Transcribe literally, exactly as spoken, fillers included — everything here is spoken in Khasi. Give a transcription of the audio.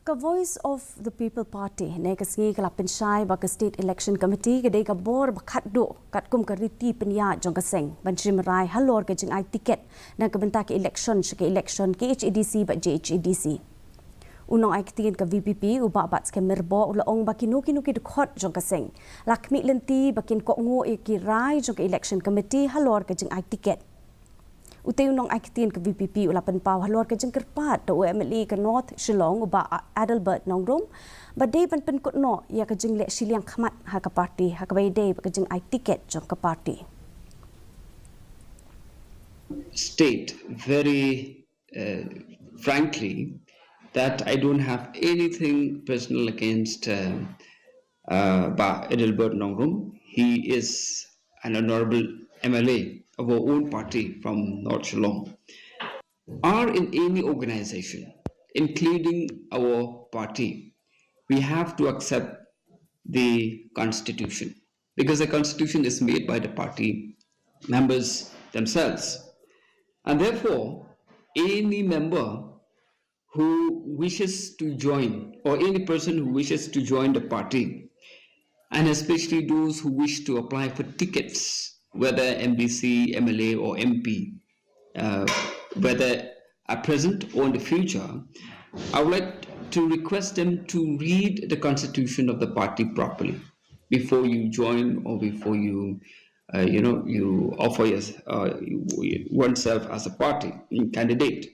Ka Voice of the People Party ne ka sngi ka la pynshai ba ka State Election Committee ka dei ka bor ba khatduh katkum ka riti pynïaid jong ka seng ban shim rai halor ka jingai tiket na ka bynta ka election sha ka election K H A D C bad J H A D C. U nongai ktien ka V P P u Bah Batskhem Myrboh u la ong ba kino kino ki dkhot jong ka seng la khmih lynti ba kin kohnguh ïa ki rai jong ka Election Committee halor ka jingai tiket. Utei u nongai ktien ka V P P u la pynpaw halor ka jingkyrpad da u M L A ka North Shillong u Bah Adelbert Nongrum ba dei ban pynkut noh ïa ka jingleh shiliang khmat ha ka party ha kaba ïadei bad ka jingai tiket jong ka party. State very uh, frankly that I don't have anything personal against uh, uh, Bah Adelbert Nongrum. He is an honorable M L A of our own party from North Shillong. Are in any organization, including our party, we have to accept the constitution because the constitution is made by the party members themselves. And therefore, any member who wishes to join, or any person who wishes to join the party, and especially those who wish to apply for tickets, whether M D C, M L A, or M P, uh, whether at present or in the future, I would like to request them to read the constitution of the party properly before you join or before you, uh, you know, you offer your, uh, oneself as a party candidate.